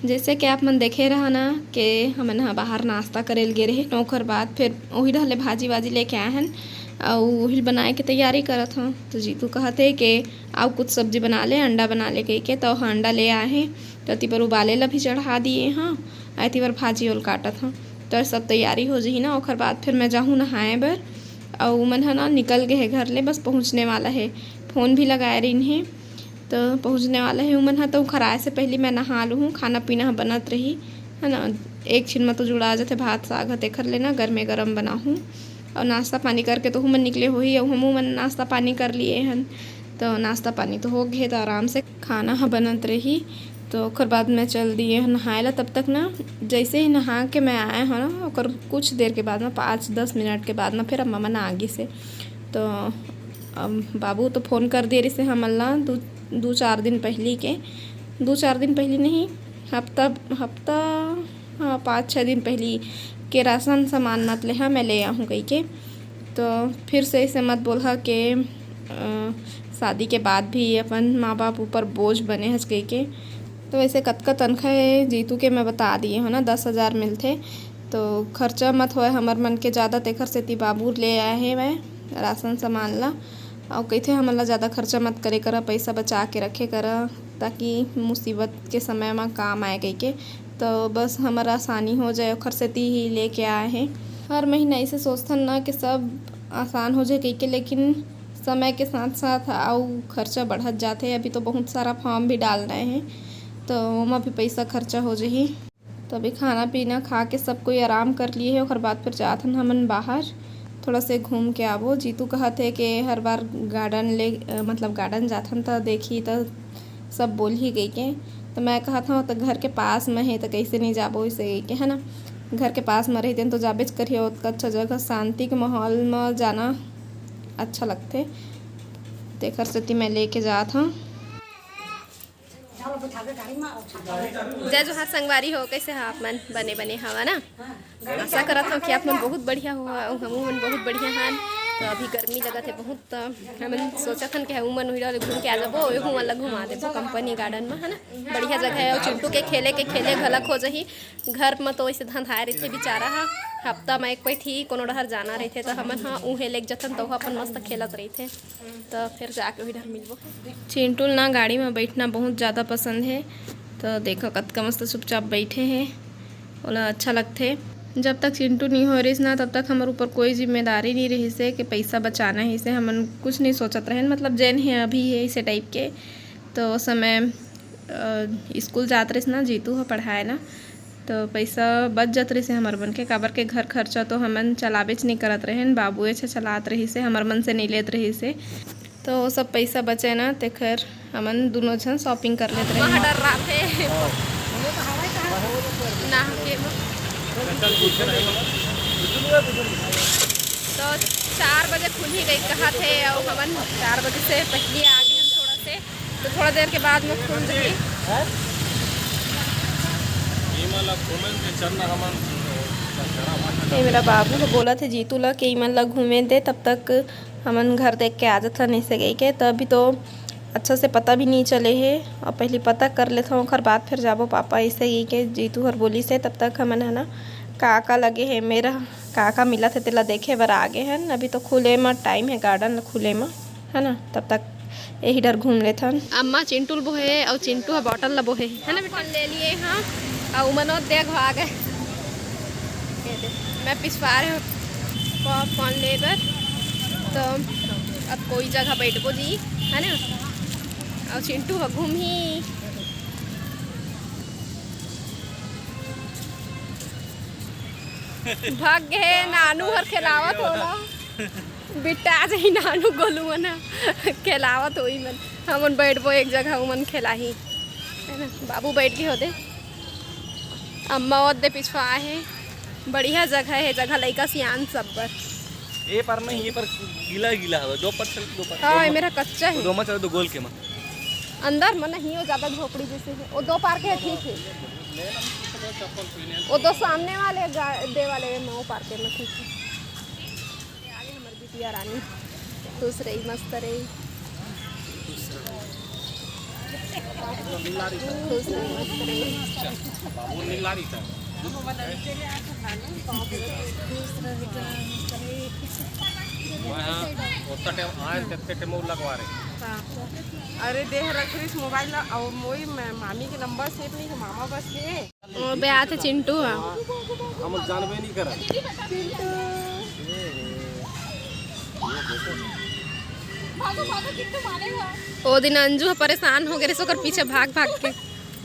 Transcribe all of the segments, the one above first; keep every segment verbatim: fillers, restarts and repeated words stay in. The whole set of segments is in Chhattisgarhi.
जैसे कि आप मन देखे रहा ना, के हमन ह बाहर नाश्ता करे ल गे रहे, ओकर बाद फिर ओही डहर ले भाजी वाजी लेके आए हन, अउ ओही ल बनाए के तैयारी करत हन। तो जीतू कहत हे के, "आउ कुछ सब्जी बना ले, अंडा बना ले," कहिके। तो ह अंडा ले आए हे, तो एती बर उबाले ला भी चढ़ा दिए हन, एती बर भाजी ओल काटत हन। तो सब तैयारी हो जही ना, ओकर बाद फिर मैं जाहूँ नहाए बर। अउ उमन ह ना निकल गे हे घर ले, बस पहुँचने वाला हे। फोन भी लगाए रहिन हे, तो पहुँचने वाला हे उमन ह। तो ओखर आए से पहली मैं नहा लूहूँ, खाना पीना ह बनत रही, है ना। एक छिन म तो जुड़ा जाथे भात साग ह, तेखर ले ना गरमे गरम बनाहूँ। अउ नाश्ता पानी करके तो उमन निकले होही, अउ हमू मन नाश्ता पानी कर लिए हन। तो नाश्ता पानी तो हो गए, तो आराम से खाना ह बनत रही। तो ओकर बाद मैं चल दिए हन नहाए ला। तब तक ना, जैसे ही नहा के मैं आए हन ना, ओकर कुछ देर के बाद में, पाँच दस मिनट के बाद में, फिर अम्मा मन आ गिस हे। तो अम, बाबू तो फोन कर दिए रहिस हे हमन ला दू, दू चार दिन पहली के, दू चार दिन पहली नहीं, हफ्ता, हफ्ता, हाँ, पाँच छः दिन पहली के राशन सामान मत ले, हाँ, मैं ले आहूँ कहिके। तो फिर से ऐसे मत बोलहा के, अ, शादी के बाद भी अपन माँ बाप ऊपर बोझ बने हस कहिके। तो वैसे कतका तनखा हे जीतू के, मैं बता दिए हूँ ना, दस हजार मिलथे। तो खर्चा मत होए हमर मन के ज़्यादा, तेखर सेती बाबू ले आए हे मैं राशन सामान ला। अउ कहिथे, "हमन ला ज़्यादा खर्चा मत करे करा, पैसा बचा के रखे करा, ताकि मुसीबत के समय म काम आए," कहिके। तो बस हमर आसानी हो जाए, ओखर सेती ही लेके आए हे। हर महीना ऐसे सोचथन ना कि सब आसान हो जाए कहिके, लेकिन समय के साथ साथ अउ खर्चा बढ़त जाथे। अभी तो बहुत सारा फॉर्म भी डालना हे, तो ओमा भी पैसा खर्चा हो जाही। तो अभी खाना पीना खा के सब कोई आराम कर लिए हे, ओकर बाद फिर जात हन हमन बाहर, थोड़ा से घूम के आबो। जीतू कहत हे कि हर बार गार्डन ले, अ, मतलब गार्डन जाथन त देखही त सब बोलही कहिके। तो मैं कहत हूँ, "तो घर के पास में हे, तो कैसे नहीं जाबो?" इसे कहिके, है ना, घर के पास में रहितेन तो जाबेच करिए। ओतका अच्छा जगह, शांति के माहौल में जाना अच्छा लगथे, तेखर सेती मैं लेके जात हूँ। जय जोहार संगवारी हो, कैसे हो आप मन? बने बने हवा ना? आशा करत हूँ कि आप मन बहुत बढ़िया हो, अउ हमू मन बहुत बढ़िया हन। तो अभी गर्मी लगत हे बहुत, तो हमन सोचत हन कि हमू मन उही डहर घूम के आ जाबो, ओहू मन ला घुमा देबो कंपनी गार्डन में, है ना? बढ़िया जगह हे, अउ चिंटू के खेले के खेले घलक हो जाही। घर में तो वैसे धंधाए रहिथे बेचारा ह, हफ्ता में एक पइत ही कोनो डहर जाना रहिथे, तो हमन ह उहे लेके जथन, तो ओह अपन मस्त खेलत रहिथे। तो फिर जाके वही डहर मिलबो। चिंटू ल ना गाड़ी में बैठना बहुत ज़्यादा पसंद हे, तो देखो कतका मस्त चुपचाप बैठे हे, ओला अच्छा लगथे। जब तक चिंटू नहीं हो रहिस ना, तब तक हमर ऊपर कोई जिम्मेदारी नहीं रहिस हे कि पैसा बचाना हे, इसे हमन कुछ नहीं सोचत रहेन, मतलब जेन हे अभी हे इसे टाइप के। तो ओ समय, अ, स्कूल जात रहिस ना, जीतू ह पढ़ाए ना, तो पैसा बच जात रहिस हे हमर मन के, काबर के घर खर्चा तो हमन चलाबेच नहीं करत रहेन, बाबूएच ह चलात रहिस हे, हमर मन से नहीं लेत रहिस हे। तो वो सब पैसा बचे ना, तेखर हमन दोनों झन shopping कर लेत रहेन। वहाँ डर रहा थे। ना के तो चार बजे खुलही कही कहा थे, और हमन चार बजे से पहले आ गए हम थोड़ा से, तो थोड़ा देर के बाद में खुल जाही। ये मेरा बाबू ह बोलत हे जीतू ला कि इमन ला घूमे दे, तब तक हमन घर देख के आ जाथन, ऐसे कहिके। तो अभी तो अच्छा से पता भी नहीं चले हे, और पहली पता कर लेथन, ओकर बाद फिर जाबो पापा, ऐसे कहिके जीतू हर बोलिस हे। तब तक हमन ह ना का का लगे हे, मेरा का का मिलत हे तेला देखे बर आ गे हन। अभी तो खुले म टाइम हे गार्डन ल खुले म, है ना, तब तक यही डर घूम लेथन। अम्मा चिंटू ल बोहे अउ चिंटू ह बॉटल ल बोहे, है ना बेटा? ले लिए हाँ, अउ उमन ओ देख आ गए। ये दे, मैं पिछवा रहे हूँ पॉपकॉर्न ले बर, तो अब कोई जगह बैठबो जी, है ना? अउ चिंटू ह घूमही। भाग गे हे, नानू हर खेलावत होला। बिट्टा आ जाही नानू गोलू मन ह। खेलावत होई मन। हमन बैठबो एक जगह, उमन खेलाही। है ना? बाबू बैठ गे होते। अम्मा ओदे पिछवा हे। बढ़िया जगह हे, जगह लइका सियान सब बर। ए पर नहीं, ये पर गीला गीला हवे। दो पर चल, दो पर। हाँ, दो ये म-, मेरा कच्चा हे। दो में चल, दो गोल के में। अंदर में नहीं, वो ज्यादा झोपड़ी जैसे हे। वो दो पार के हे, ठीक हे। वो दो सामने वाले गा-, दे वाले में, वो पार के में ठीक हे। ये आगे हमर बिटिया रानी। खुश रही, मस्त रही। खुश रही, मस्त रही। बाबू नहीं ला रही था। मैं हाँ, उतना टाइम आए, तब से टाइम लगवा रहे। हाँ। अरे देह रख रही मोबाइल ला, और मोई मैं मामी के नंबर सेव नहीं है, मामा बस है। ओ बे आथे चिंटू, हाँ। हम जानबे नहीं करा। ओ दिन अंजू ह परेशान हो गए रहिस ओकर पीछे भाग भाग के।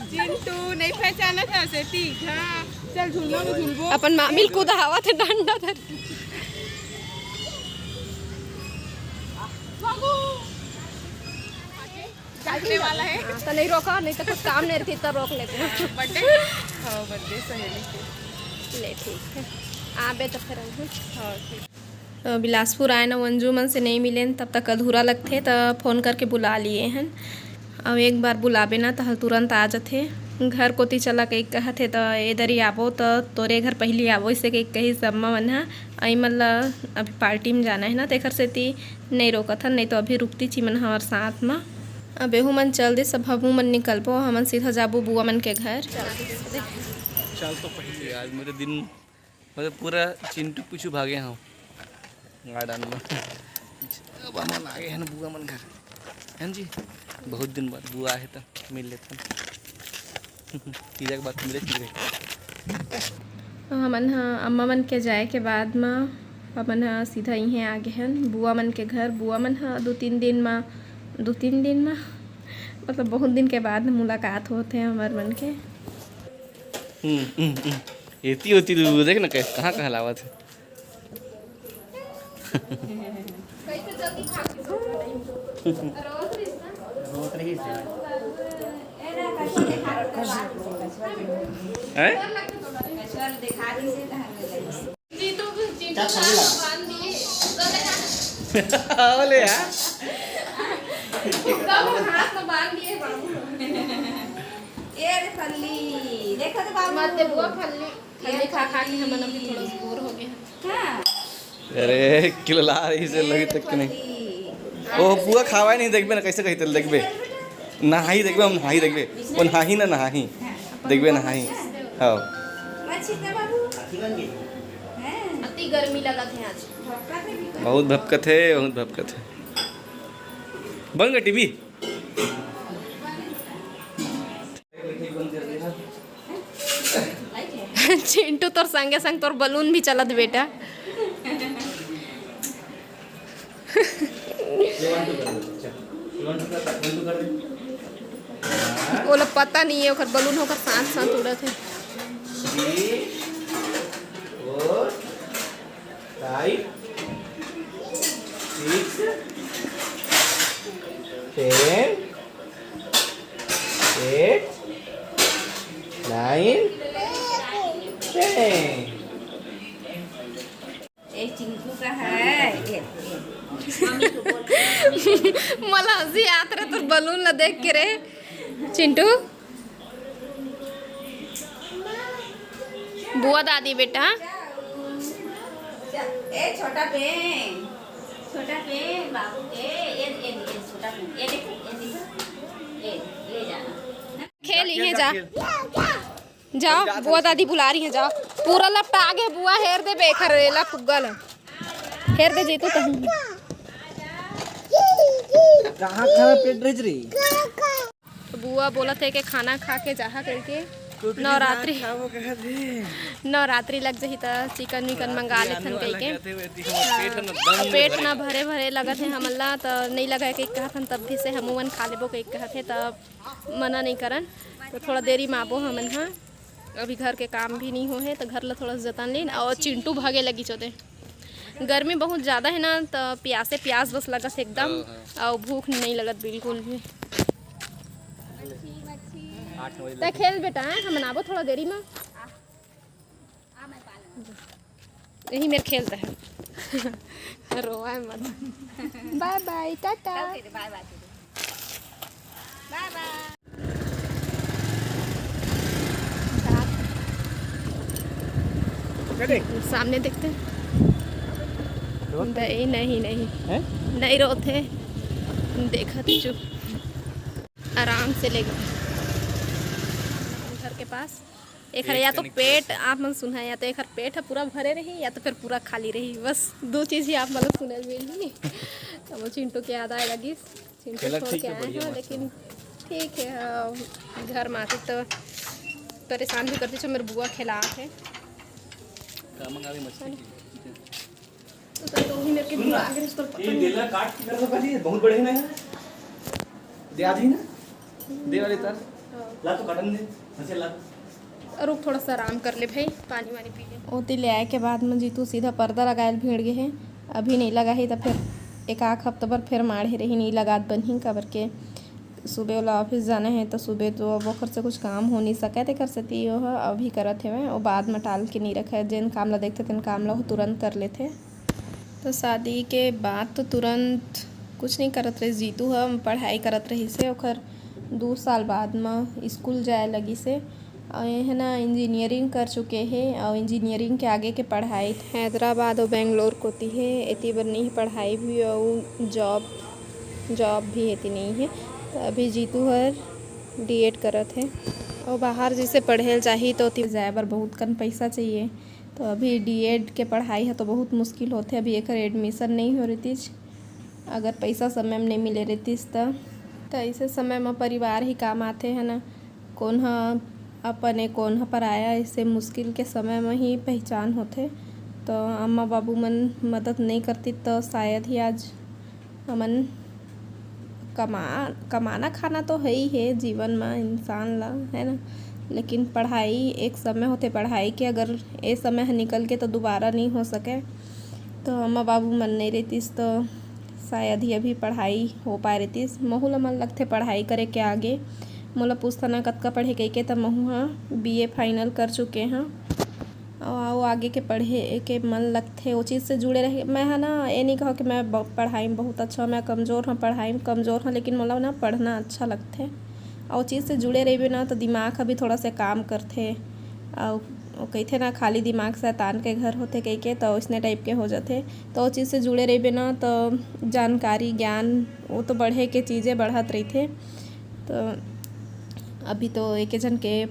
चिंटू नहीं पहचाना था सेती। हाँ, चल झूलना में झूलबो। अपन मामी ल कुदावत हे डंडा धर। काटने वाला है। हाँ, तो नहीं रोका, नहीं तो कुछ काम नहीं रहती तो रोक लेते हैं। बर्थडे? हाँ, बर्थडे सहेली के। ले ठीक है, आबे तो फिर हम। हाँ, ठीक। तो बिलासपुर आए ना, वो अंजू मन से नहीं मिले न, तब तक अधूरा लगथे, तो फोन करके बुला लिए हन। अब एक बार बुलाबे ना, तो हल तुरंत आ जाथे। घर कोती चला कही कहत हे, तो एदरी आबो, तो तोरे घर पहली आबो, इसे कही, कही सब मन ह। अई मन ल अभी पार्टी में जाना है ना, तेखर सेती नहीं रोकत हन, नहीं तो अभी रुकती ची मन हमार साथ म। अब एहू मन चल दे, सब हमू मन निकलबो, हमन सीधा जाबो बुआ मन के घर। चल तो पहले आज मेरे दिन, मतलब, पूरा चिंटू पीछू भागे हूँ गार्डन में। अब हमन आगे हैं बुआ मन घर, हैं जी? बहुत दिन बाद बुआ आहे त मिल लेथन। तीजा के बाद मिले फिर। हमन ह अम्मा मन के जाए के बाद म हमन ह सीधा इहें आ गे हन बुआ मन के घर। बुआ मन ह दू तीन दिन म, दू तीन दिन म, मतलब, बहुत दिन के बाद मुलाकात होत हे हमर मन के। हम्म, हम्म, हम्म। एती ओती दू देख ना, कहाँ कहाँ लावत हे। हैं? बोले यार। ये रे फल्ली, देखो तो बाबू। मत दे बुआ फल्ली। फल्ली खा खा के हमन अभी थोड़ा सा बोर हो गए हैं। हाँ। अरे, किलो ला रही से लगी तक के नहीं। ओ, बुआ खावा ही नहीं, देखबे ना, कैसे कही तेल देखबे। नहाही देखबे, हम नहाही देखबे। वो नहाही ना, नहाही। देखबे, नहाही। हाँ। मत छीट ना बाबू। हैं? अति गर्मी लगत है आज। बहुत भपकत है, बहुत भपकत है। बन गया टीवी? चिंटू, तोर संगे संग तोर बलून भी चलत बेटा। ओला पता नहीं है, ओकर बलून ओकर साथ साथ उड़त है। Five, six, ten, eight, nine, ten। ए, चिंटू का है। ए, ए। मोला हंसी आत रहे तोर बलून ला देख के रे। चिंटू, बुआ दादी बेटा। ए, छोटा पेन, छोटा पेन बाबू के, ए, ए, ए, छोटा पेन, ए देखो, ए देखो, ए, ले जाना। खेल इहें जा। जाओ, बुआ दादी बुला रही है, जाओ। पूरा लपटा आगे बुआ हेर दे बेखर रेला फुग्गा ला। हेर दे जीतू तहूँ। कहाँ खराब पेट रही रे? तो बुआ बोलत हे कि खाना खा के जाहा करके। नवरात्रि, नवरात्रि लग जही त चिकन विकन मंगा लेथन कहिके। पेट ना भरे भरे लगत हे हमन ला, त नहीं लगा के कहत हन, तब भी से हमू मन खा लेबो कहिके कहत हे, त मना नहीं करन। तो थोड़ा देरी में आबो हमन हा, अभी घर के काम भी नहीं हो हे, तो घर ला थोड़ा जतन लेन। और चिंटू भागे लगी चोदे। गर्मी बहुत ज्यादा है ना, तो प्यासे प्यास बस लगत है एकदम। हाँ, हाँ। और भूख नहीं लगत बिल्कुल भी। आठ बजे तय खेल बेटा, हैं? हमन आबो थोड़ा देरी में। यही मेर खेलता है। रोवा मत। बाय बाय, टाटा। बाय बाय। बाय बाय। सामने देखते हैं। नहीं, नहीं, नहीं। हैं? नहीं रोते। देखा तो चुप। आराम से ले गए घर के पास। एखर या तो पेट, आप मन सुना, या तो एखर पेट ह पूरा भरे रही, या तो फिर पूरा खाली रही। बस दो चीज ही आप मन ल सुने मिलही। तो वो चिंटू के याद आए लगिस, चिंटू छोड़ के आए हैं, लेकिन ठीक है, अ, घर में आती तो परेशान भी करती, जो मेरे बुआ खिला है। तो तो वही मेरे के बुआ आगे, उस पर पकड़ ये देला काट के कर दो, पहले बहुत बड़े हैं ना यार। दे आ जाइए ना। दे वाले तार। ला तो काटन दे। अच्छा, ला। रुक, थोड़ा सा आराम कर ले भाई, पानी वानी पी ले। ओती ले आए के बाद में जीतू सीधा पर्दा लगाए ल भिड़ गे हे। अभी नहीं लगाही त फिर एक आख हफ्ता बर फिर माढ़े रही, नहीं लगात बनही, काबर के सुबह ओला ऑफिस जाना है, तो सुबह तो अब ओकर से कुछ काम हो नहीं सके, तेकर सेती ओह अभी करत हेवय। ओ बाद में टाल के नहीं रखे, जेन काम ला देखथे तेन काम ला ओह तुरंत कर लेथे। तो शादी के बाद तो तुरंत कुछ नहीं करत रहिस जीतू ह, पढ़ाई करत रहिस हे। ओकर दू साल बाद म स्कूल जाए लगिस हे। अउ ये ह ना इंजीनियरिंग कर चुके हे, अउ इंजीनियरिंग के आगे के पढ़ाई हैदराबाद अउ बेंगलोर कोती हे, एती बर नहीं हे पढ़ाई भी, अउ जॉब, जॉब भी एती नहीं हे। तो अभी जीतू हर डीएड करत हे, अउ बाहर जैसे पढ़े ल जाही तो ओती जाए बर बहुत कन पैसा चाहिए। तो अभी डीएड के पढ़ाई ह तो बहुत मुश्किल होथे, अभी एकर एडमिशन नहीं हो रहितिस, अगर पैसा समय में नहीं मिले रहितिस त। त ऐसे समय में परिवार ही काम आथे, है ना। कौन ह अपने, कौन ह पराया, ऐसे मुश्किल के समय में ही पहचान होथे। तो अम्मा बाबू मन मदद नहीं करती तो शायद ही आज हमन कमा, कमाना खाना तो है ही है जीवन में इंसान ला, है ना, लेकिन पढ़ाई एक समय होथे, पढ़ाई के अगर ए समय ह निकल के तो दोबारा नहीं हो सके। तो अम्मा बाबू मन नहीं रहतीस तो शायद ही अभी पढ़ाई हो पाए रहतीस। महू ला मन लगथे पढ़ाई करे के आगे। मोला पूछता ना कतका पढ़े कहिके, त महू ह बीए फाइनल कर चुके हँ। अउ, अउ आगे के पढ़े के मन लगथे, ओ चीज़ से जुड़े रहे। मैं ह ना, ये नहीं कहो कि मैं ब-, पढ़ाई में बहुत अच्छा हूँ, मैं कमज़ोर हूँ, पढ़ाई में कमज़ोर हूँ, लेकिन मोला ना पढ़ना अच्छा लगथे। अउ ओ चीज़ से जुड़े रहिबे ना, तो दिमाग ह भी थोड़ा सा काम करथे। अउ ओ कहिथे ना, खाली दिमाग शैतान के घर होथे कहिके, तो उसने टाइप के हो जाथे। तो ओ चीज़ से जुड़े रहिबे ना, तो जानकारी, ज्ञान, वो तो बढ़े के चीज़ें बढ़त रहिथे। तो अभी तो एके झन के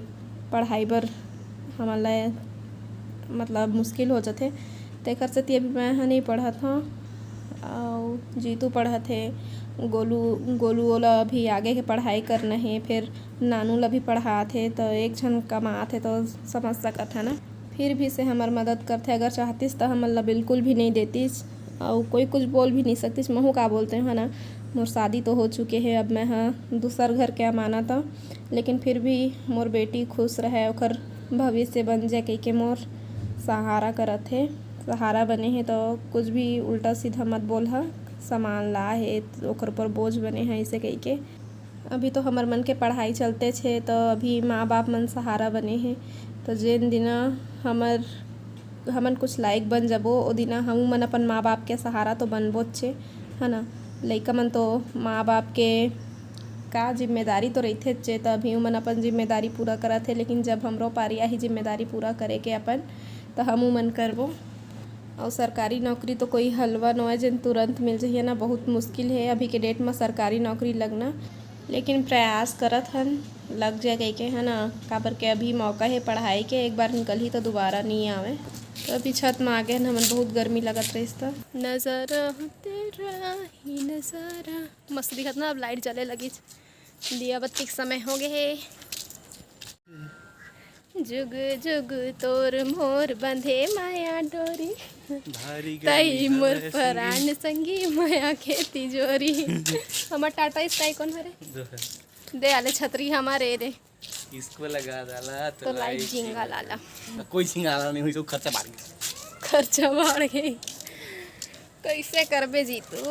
पढ़ाई बर हमन ला, मतलब, मुश्किल हो जाथे। तेकर सेती अभी मैं ह नहीं पढ़त हौं, अउ जीतू पढ़त हे। गोलू, गोलू ओला अभी आगे के पढ़ाई करना हे, फिर नानू ला भी पढ़ात हे, तो एक झन कमात हे, तो समझ सकत है ना। फिर भी से हमर मदद करथे, अगर चाहतिस त हमन ला बिल्कुल भी नहीं देतिस, अउ कोई कुछ बोल भी नहीं सकतिस। महू का बोलते हैं ना, मोर शादी तो हो चुके हे, अब मैं ह दूसर घर के अमानत हौं, लेकिन फिर भी मोर बेटी खुश रहे, ओकर भविष्य बन जाए कहिके मोर सहारा करत हे। सहारा बने हे तो कुछ भी उल्टा सीधा मत बोल ह, सामान ला हे ओकर ऊपर बोझ बने हे ऐसे कहिके। अभी तो हमर मन के पढ़ाई चलते छे, तो अभी माँ बाप मन सहारा बने हे। तो जेन दिना हमर, हमन कुछ लायक बन जबो, ओ दिना हमू मन अपन माँ बाप के सहारा तो बनबोच छे, है ना। लइका मन तो माँ बाप के का जिम्मेदारी तो रहिथे चे, तो अभी उमन अपन जिम्मेदारी पूरा करत हे, लेकिन जब हमरो पारी आही जिम्मेदारी पूरा करे के अपन, तो हमू मन करबो। अउ सरकारी नौकरी तो कोई हलवा नोय जेन तुरंत मिल जाही ना, बहुत मुश्किल हे अभी के डेट में सरकारी नौकरी लगना। लेकिन प्रयास करत हन, लग जाए कहिके, है ना, काबर के अभी मौका हे पढ़ाई के, एक बार निकलही तो दोबारा नहीं आवे। तो अभी छत में आ गए हन हमन, बहुत गर्मी लगत रहिस त। नजारा हो तेरा ही नजारा, मस्त दिखत ना। अब लाइट जले लगी, दिया बत्ती के समय हो गए हे। जुग जुग तोर मोर बंधे माया डोरी, भारी तई गर्मी मोर हवे संगी। परान संगी माया के तिजोरी। हमर टाटा स्काई कौन हरे? दे आले छतरी हमारे रे। इसको लगा डाला तो तो लाइट लाइट जिंगा जिंगा। लाला। कोई जिंगा लाला नहीं हुई, तो खर्चा बढ़ गया। खर्चा बढ़ गई। कैसे करबे जीतू?